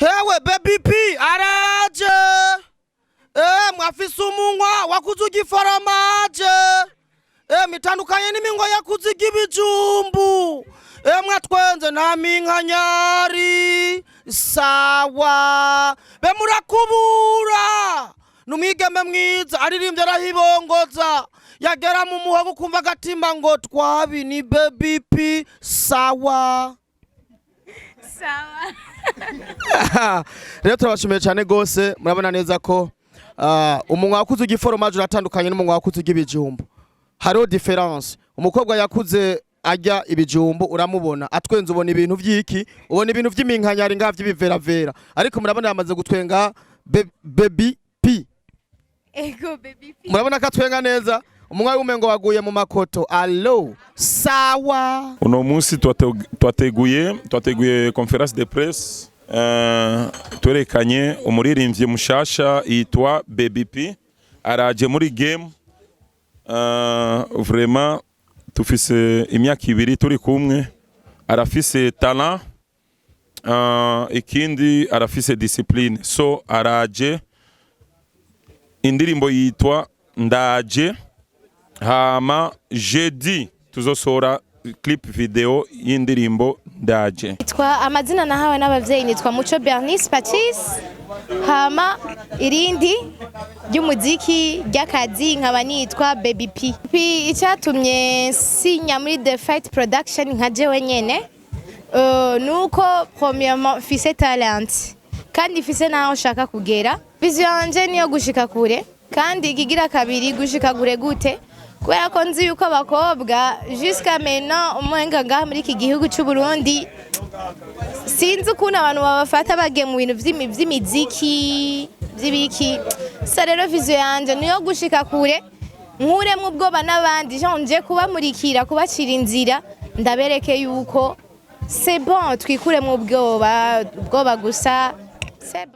Hewe, Baby P araje. Mwafise umunwa wakuze urya iforomaje. Mitandukanye n'imingwa yakuze irya ibijumbu. Mwatwenze nta minkanyari. Sawa be, murakubura. Numwigeme mwiza, aririmbye arahibongoza, yagera mu muhogo ukumva agatimba ngo twabi. Ni Baby P. Sawa. Sawa. Rero turabashimiye cyane gose. Murabona neza ko umunwa wakuze urya iforomaje uratandukanye n'umunwa wakuze urya ibijumbu. Hariho différence. Umukobwa yakuze arya ibijumbu, uramubona atwenze, ubona ibintu vy'iki? Ubona ibintu vy'iminkanyari ngaha vy'ibiveravera. Ariko murabona yamaze gutwenga, Baby P. Ego, Baby P. Murabona ko atwenga neza, umunwa w'umengo waguye mu makoto. Allo, sawa. Uno munsi twateguye conférence de presse, twerekanye umuririmbyi mushasha yitwa Baby P, araje muri game. Vraiment tufise imyaka 2 turi kumwe. Arafise talent, ikindi arafise discipline. So araje, indirimbo yitwa Ndaje. Hama jeudi tuzosohora clip video y'indirimbo Ndaje. Nitwa, amazina nahawe n'abavyeyi, nitwa Muco Bernice Patrice. Hama irindi ry'umuziki, ry'akazi, nkaba nitwa Baby P. P icyatumye sinya muri The Fight Production nka jewe nyene, nuko premièrement mfise talent kandi mfise naho nshaka kugera. Vision yanje niyo gushika kure. Kandi ikigira kabiri, gushika kure gute? Kubera ko nzi yuko abakobwa jusqu'à maintenant umenga ngaha muri iki gihugu cy'u Burundi, sinzi ukuntu abantu babafata bagiye mu bintu vy'imiziki, vy'ibiki. Sa rero vision yanje niyo gushika kure, nkuremwo ubwoba n'abandi, nje kubamurikira, kubacira inzira, ndabereke yuko c'est bon, twikuremwo ubwoba, ubwoba gusa, c'est bon.